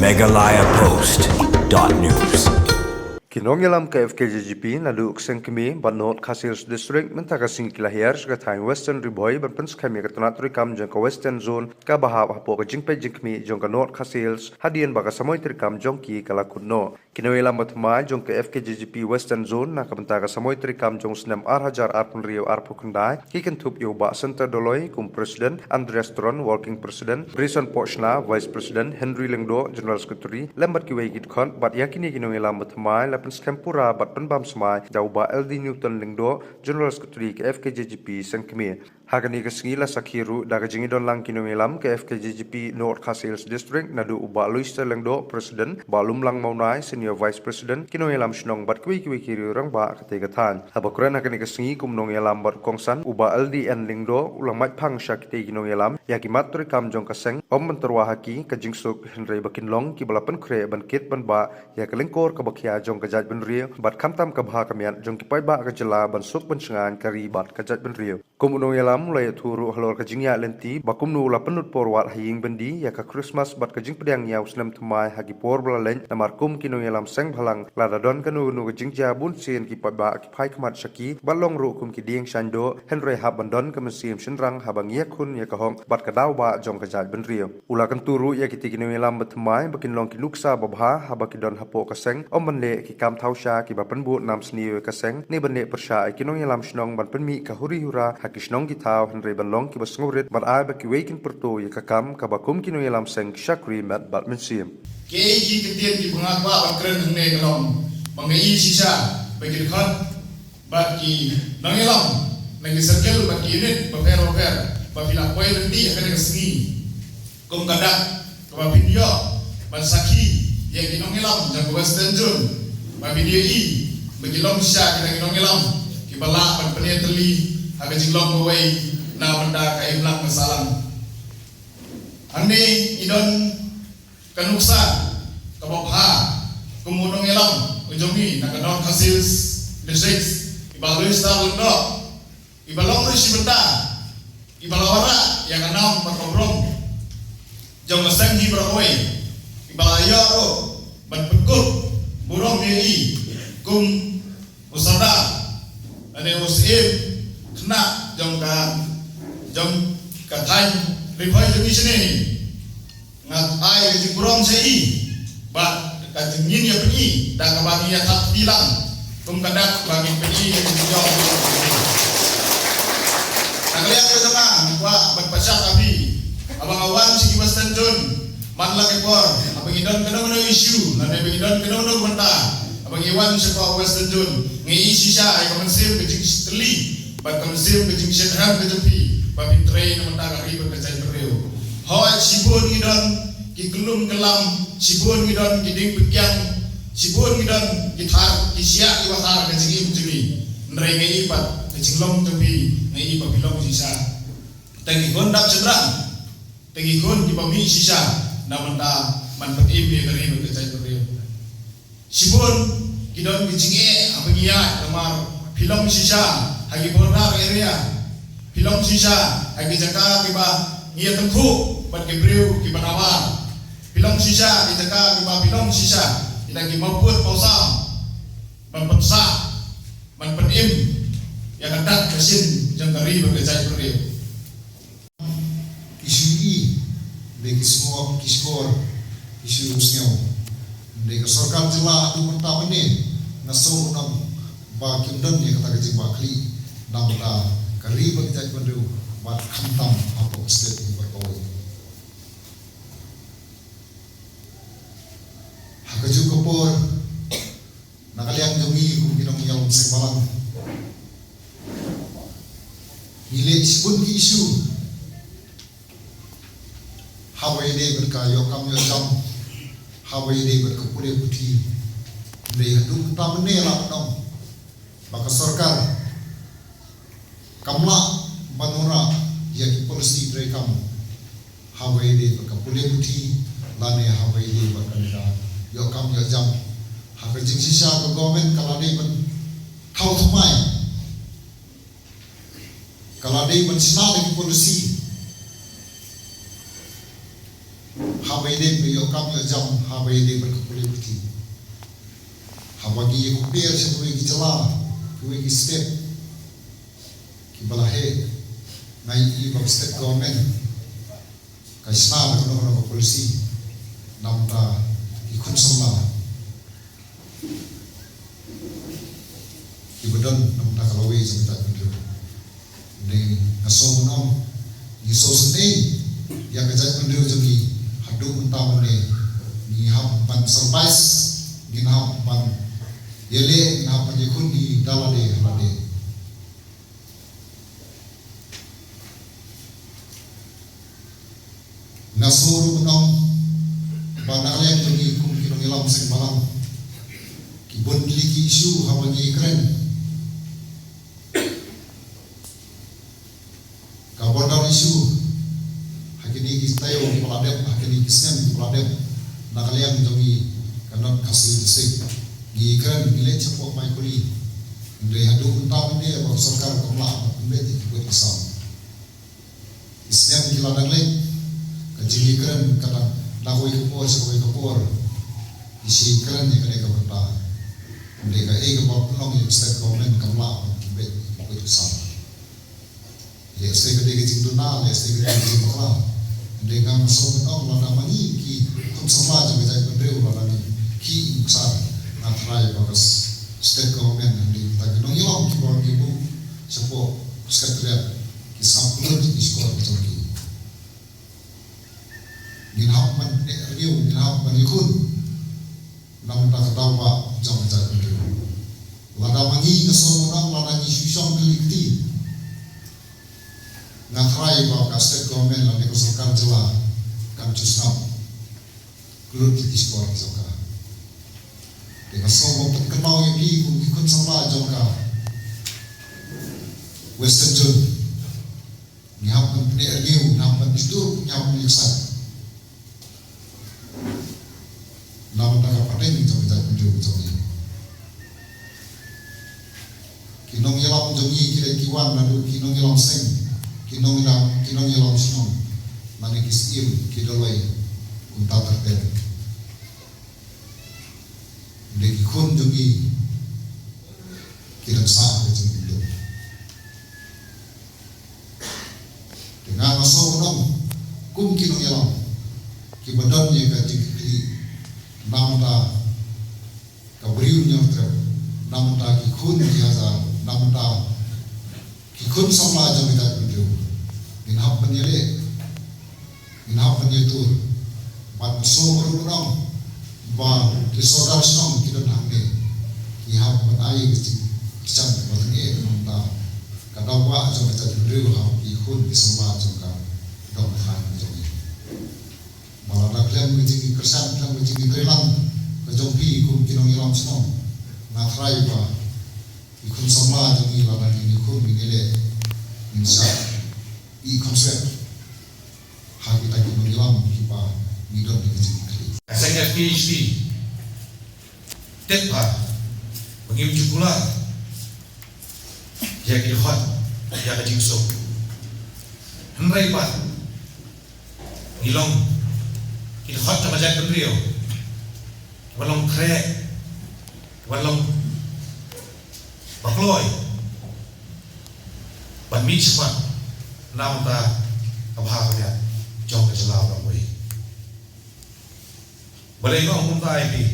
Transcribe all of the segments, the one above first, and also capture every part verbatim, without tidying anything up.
Meghalaya Post dot news. Ki nongïalam ka F K J G P naduh ka seng kmie bad North Khasi Hills District mynta ka sngi ki la hiar sha ka thaiñ Western Ri Bhoi ban pynskhem ïa ka tnat treikam jong ka Western Zone kaba hap hapoh ka jingpeit jingkhmih jong ka North Khasi Hills hadien ba ka samoi treikam jong ki ka la kut noh. Ki nongïalam bathymmai jong ka F K J G P Western Zone na ka bynta ka samoi treikam jong u snem ar hajar arphew hynriew arphew khyndai ki kynthup ïa u Bah Center Doloi kum President, Andreas Tron, Working President, Brison Pohshna, Vice President, Henry Lyngdoh, General Secretary, lem bad kiwei ki dkhot, bad ïa kine ki nongïalam bathymmai la pynskhem pura bad pynbam smai da u Bah L D Newton Lyngdoh, General Secretary ka F K J G P seng kmie. Ha kane ka sngi la sakhi ruh da ka jingïadon lang ki nongïalam ka F K J G P North Khasi Hills District naduh u Bah Luister Lyngdoh, President, Bah Lumlang Mawnai, Senior Vice President, ki nongïalam shnong bad kiwei kiwei ki riew rangbah katei ka thaiñ. Haba kren ha kane ka sngi kum nongïalam bad u kongsan, u Bah L D N Lyngdoh u la mait phang sha kitei ki nongïalam ïa ki mat treikam jong ka seng, ym ban tyrwa ha ki ka jingsuk, hynrei ba kin long kiba la pynkhreh ban kit ban bah ïa ka lyngkor kaba khia jong ka jaitbynriew bad khamtam ka bha ka miat jong ki paidbah ka jylla ban suk ban shngaiñ ka ri bad ka jaitbynriew. Kum u nongïalam u la ïathuh ruh halor ka jingïaid lynti ba kumno u la pynlut por wad ha ïing byndi ïa ka Christmas bad ka jingpdiang ïa u snem thymmai ha ki por ba la leit, namar kum ki nongïalam seng bhalang lada don kano kano ka jingjia bunsien ki paidbah ki phai khmat sha ki bad long ruh kum ki dieng shaiñdoh, hynrei hap ban don ka mynsiem shynrang haba ngi ïakhun ïa ka hok bad ka daw bah jong ka jaitbynriew. U la kyntu ruh ïa kitei ki nongïalam bathymmai ba kin long ki nuksa babha haba ki don hapoh ka seng, ym ban leh ki kam thaw sha kiba pynbud nam sniew ïa ka seng, ne ban leh pyrshah ïa ki nongïalam shnong ban pynmih ka huri hura ha ki shnong ki thaw, hynrei ban long kiba sngewrit bad ai ba kiwei kin pyrto ïa ka kam kaba kum ki nongïalam seng ki shakri met bad mynsiem. Kiei ki ktien kiba nga kwah ban kren hangne ka long ba nga ïohi shisha ba ki dkhot bad ki nongïalam na ki circle bad ki unit bapher bapher ba phi la poi lynti ha kane ka sngi. Kum ka dak kaba phin ïoh ban sakhi ïa ki nongïalam jong ka Western Zone ba phin ïohi ba ki long shisha kita ki nongïalam kiba lah ban pynïatylli ha ka jinglong kawei na bynta ka imlang ka sahlang. Hangne ngi don ka nuksa kaba bha kum u nongïalam u jong ngi na ka North Khasi Hills District, i Bah Louis Star Lyngdoh, iba long ruh shi bynta iba la wanrah ïa ka nam bad ka burom jong ka seng hi baroh kawei, iba la ïoh ruh ban pynkup burom ïa i kum u Sordar lane u Syiem khynnah jong ka, jong ka thaiñ Ri Bhoi jong ngi shane. Nga ai ka jingburom sha i bad ka jingngin ïa phi da kaba ngi ïa thap kti lang kum ka dak ba ngi phi ïa ka jingjop. Na ka liang ka jong nga nga kwah ban pynshai ïa phi haba nga wan sha ki Western Zone man la ki por, haba ngi don kano kano issue lane ba ngi don kano kano bynta, haba ngi wan sha ka Western Zone, ngi ïohi shisha ïa ka mynsiem ka jingshitylli bad ka mynsiem ka jingshitrhem ka jong phi ba phin trei na bynta ka ri bad ka jaitbynriew. Hooid, shibun ngi don ki kyllum kylla, shibun ngi don ki dieng pynkiang, shibun ngi don ki thar ki shiah kiba thar ka jingim jong ngi. Hynrei nga ïohi pat ka jinglong jong phi, nga ïohi ba phi long shisha tang ki khun dap shynrang, tang ki khun kiba mih shisha na bynta ban pynim ïa ka ri bad ka jaitbynriew. Shibun ki don ki jingeh haba ngi ïaid, namar phi long shisha ha ki border area, phi long shisha ha ki jaka kiba ngi ïatyngkhuh bad ki briew kiba nabar, phi long shisha ha ki jaka kiba phi long shisha kita ki mawpud mawsam ban pynsah, ban pynim ïa ka dak ka shin jong ka ri bad ka jaitbynriew. Ki shu ïohi, hynrei ki sngewbha, ki shukor, ki shu sngew. Hynrei ka sorkar jylla haduh mynta mynne nga sngew u nong ba kim don ïa kata ka jingbakla na bynta ka ri bad ka jaitbynriew bad khamtam hapoh state ni bad kawei. Ha kajuh ka por, na ka liang jong ngi kum ki nongïalam seng bhalang, ngi leh shibun ki issue haba ïadei bad ka ïoh kam ïoh jam, haba ïadei bad ka pule puthi. Hynrei haduh mynta mynne la ong ba ka sorkar kam lah ban wanrah ïa ki policy treikam haba ïadei bad ka pule puthi lane haba ïadei bad kane ka ïoh kam ïoh jam. Ha ka jingshisha ka government ka la dei ban thaw thymmai, ka la dei ban shna da ki policy Haba ïadei bad ïoh kam ïoh jam, haba ïadei bad ka pule puthi. Haba ngi ïa compare sha kiwei ki jylla, kiwei ki state kiba la heh, nga ïohi ba ka state government ka shna da kano kano ka policy na bynta ki khun samla kiba don na bynta ka lawei jong ka jaitbynriew. Dei nga sngew ban ong, ngi sngewsynei ïa ka jaitbynriew jong ngi haduh mynta mynne. Ngi hap ban service, ngi hap ban ïaleh, ngi hap ban ïakhun ïa ki da lade ha lade. Nga sngew ruh ban ong ba na ka liang jong ngi kum ki nongïalam seng bhalang, ki bun tylli ki issue haba ngi kren. Ka border issue, ha kine ki taïew ba la dep, ha kine ki snem ba la dep, na ka liang jong ngi ka North Khasi District, ngi kren, ngi leit shapoh Maikuli. Hynrei haduh mynta mynne ba ka sorkar kam lah ban pynbeit ïa ki beit ki sam. Ki snem ki la dang leit, ka jingïakren ka dang, na kawei ka por sha kawei ka por, ki shu kren ïa kane ka bynta. Hynrei kaei kaba pynlong ïa ka state government kam lah ban pynbeit ïa ki beit ki sam. Lehse ka dei ka jingduna, lehse ka dei ka jingbakla. Hynrei nga sngew ban ong, lada ma ngi ki khun samla jong ka jaitbynriew, lada ngi khih ngi ksar, nga tharai ba ka state government, hynrei ta ki nongïalam kiba ki buh shapoh secretariat, ki sngap kyllut ïa ki shkor ki jong ki. Ngin hap ban pyneh rngiew, ngin hap ban ïakhun na bynta ka daw ba jong ka jaitbynriew. Lada ma ngi, nga sngew ban ong, lada ngi shu shong kylli kti, nga tharai ba ka state government lane ka sorkar jylla kan shu sngap kyllut ïa ki shkor ki jong ka. Te nga sngew ban pynkynmaw ïa phi kum ki khun samla jong ka Western Zone. Ngi hap ban pyneh rngiew, ngi hap ban pyntur, ngi hap ban ïaksai na bynta ka pateng jong ka jaitbynriew jong ngi. Ki nongïalam jong ngi ki dei ki wan naduh ki nongïalam seng, ki nongïalam, ki nongïalam shnong, lane ki syiem, ki doloi, kumta ter ter. Dei ki khun jong ngi ki dang sah ka jingim. Te nga, nga sngew ban ong kum ki nongïalam kiba don ïa ka jingkitkhlieh na bynta ka Bri u Hynñiewtrep, na bynta ki khun ki hajar, na bynta ki khun samla jong ka jaitbynriew, ngin hap ban ïaleh, ngin hap ban ïatur. Bad nga sngew ruh ban ong ba ki sordar shnong ki don hangne, ki hap ban ai ka jingkyrshan ba tyngeh na bynta ka daw ba jong ka jaitbynriew ha ki khun ki samla jong ka dong thaiñ jong ngi. Ba lada khlem ka jingkyrshan, khlem ka jingtreilang ka jong phi kum ki nongïalam shnong, nga tharai ba ki khun samla jong ngi, lada ngin ïakhun, ngin ïaleh, ngin shah ïa ki khonswet ha kita ki nongïalam kiba ngi don ha ka jingkitkhlieh. Ka seng F K H P tip ba ngim ju kular ïa ki dkhot ïa ka jingsuk. Hynrei pat ngi long ki dkhot jong ka jaitbynriew, wan long khreh, wan long ba kloi ban mih shakhmat na bynta ka bha ka miat jong ka jylla baroh kawei. Balei nga ong kumta ïa phi?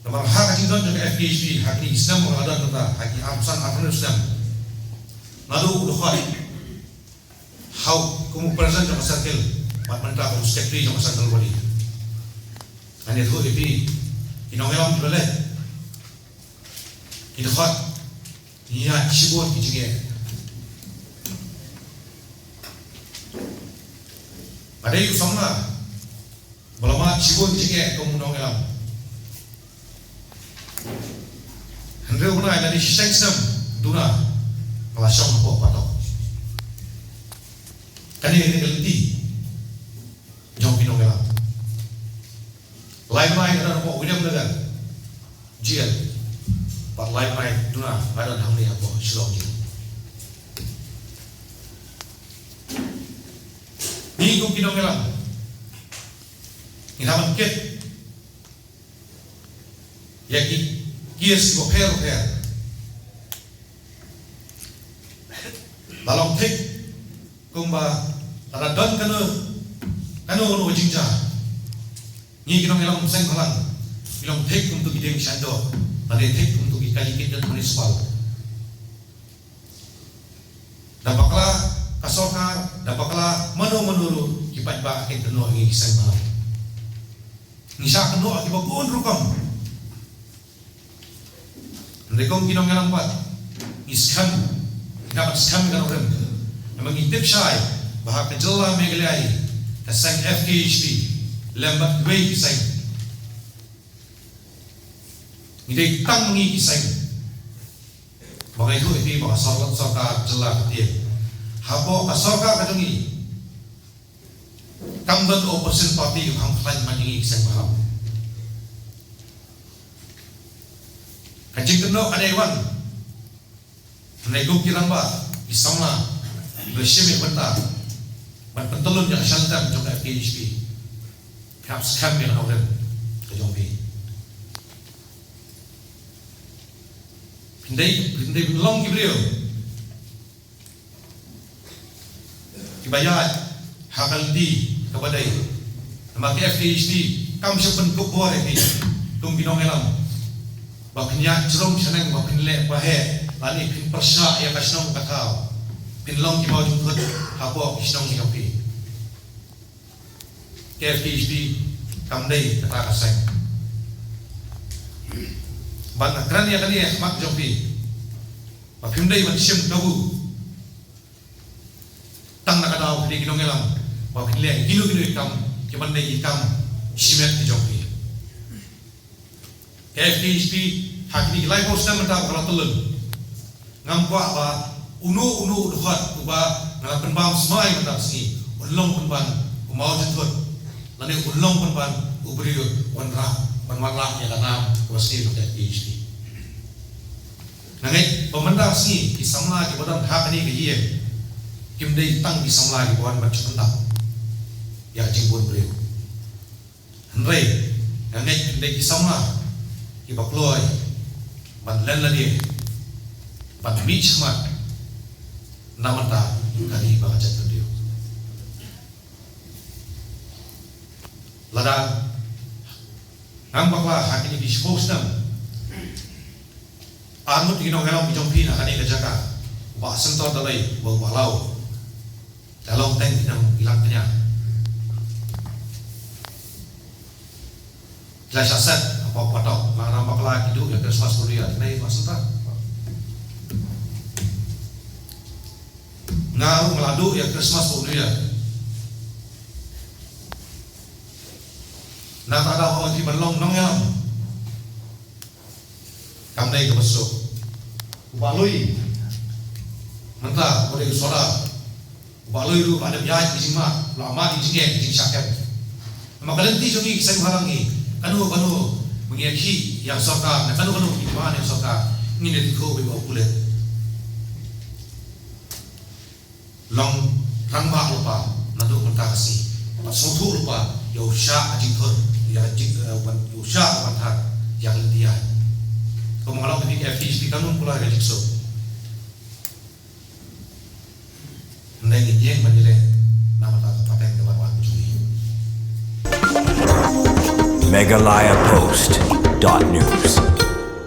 Namar ha ka jingdon jong ka F K H P ha kine ki snem ba la dep mynta, ha ki arphew san arphew hynriew snem, naduh u dkhot, ha u kum u president jong ka circle bad mynta kum u secretary jong ka central body, ngan ïathuh ïa phi, ki nongïalam kiba leh ki dkhot, ngi ïaid shibun ki jingeh. Nga dei u samla ba la mad shibun ki jingeh kum u nongïalam. Hynriew bnai lane shiteng snem duna nga la shong hapoh patok. Kane ka dei ka lynti jong ki nongïalam. Lai bnai nga don hapoh Williamnagar Jail, bad lai bnai duna nga don hangne hapoh Shillong Jail. Ngi kum ki nongïalam, Ngi hap ban kit ïa ki case kiba pher pher. La long thik kumba lada don kano kano kano ka jingjia, ngi ki nongïalam seng bhalang ngi long thik kumto ki dieng shanto, lane thik kumto ki kali kit jot municipal. Da bakla ka sorkar, da bakla mano mano ruh, ki paidbah kin kynnoh ïa ngi ki seng bhalang. Ngi shah kynnoh kiba bun rukom. Hynrei kum ki nongïalam pat ngi skhem, ngi dapat skhem ïa ka nongrim. Namar ngi tip shai ba ha ka jylla Meghalaya ka seng F K H P lem bad kiwei ki seng, ngi dei tang ngi ki seng ba ngi ïathuh ïa phi ba ka sor-, sorkar jylla ka tieng. Hapoh ka sorkar ka jong ngi kam don opposition party ba hap khlaiñ ban ïa ngi ki seng bhalang. Ka jingkynnoh ka dei wan, hynrei kum ki rangbah, ki samla, ba shim ïa ka bynta ban pyntyllun ïa ka shaltem jong ka F K H P, phi hap skhem ïa ka nongrim ka jong phi. Phin dei, phin dei ban long ki briew kiba ïaid ha ka lynti kaba dei. Namar ka F K H P kam shym pynkup bor ïa phi kum ki nongïalam ba phin ïaid jrong shaneng, ba phin leh ba heh, lane phin pyrshah ïa ka shnong ka thaw, phin long ki mawjynthut hapoh ki shnong ki jong phi. Ka F K H P kam dei kata ka seng ban kren ïa kane ha khmat jong phi ba phim dei ban shim kabu. Tang na ka daw phi dei ki nongïalam ba phin leh kino kino ki kam kiban dei ki kam shimet ki jong phi. Ka F K H P ha kine ki laiphew snem mynta ba ka la tyllun, ngam kwah ba uno uno u dkhot uba nga la pynbam smai mynta ka sngi un long pynban u mawjynthut lane un long pynban u briew u wanrah, ban wanrah ïa ka nam kaba sniew jong ka F K H P. Nga ngeit ba mynta ka sngi ki samla kiba don ha kane ka ïing kim dei tang ki samla kiba wan ban shu pyndap ïa ka jingbun briew. Hynrei nga ngeit phin dei ki samla kiba kloi ban len lade, ban mih shakhmat na ka bynta ka ri bad ka jaitbynriew. Lada ngam bakla, ha kine ki shiphew snem arngut ki nongïalam ki jong phi na kane ka jaka, u Bah Santordalei bad u Bah Law, ka long teng ki nongïalam kñia. Ki la shah set hapoh patok, la ngam bakla ki duh ïa Christmas bad New Year, ne Bah Santa? Nga ruh nga la duh ïa Christmas bad New Year. Nangta da hoi ki ban long nongïalam. Kam dei kaba suk. U Bah Lui mynta u dei u sordar. U Bah Lui ruh la dep ïaid ki jingmad, la mad ki jingeh ki jingshah kem. Namar ka lynti jong ngi ki seng bhalang ngi, kano kano ba ngi ïakhih ïa ka sorkar, ne kano kano ba ngi wan ïa ka sorkar, ngin ïa dei khublei ba u pulit. Long rangbah lypa naduh mynta ka sngi, bad sngewthuh lypa ïa u shah ka jingthur, ïa ka jing, eh, wan, ïa u shah ka ban thar ïa ka lynti ïaid. Kumba nga la ong, ka F K H P kan ym pura ïa ka jingsuk. Hynrei ngin ïeng ban ïaleh na ka bynta ka pateng kaba wan jong ngi. Meghalaya Post dot news.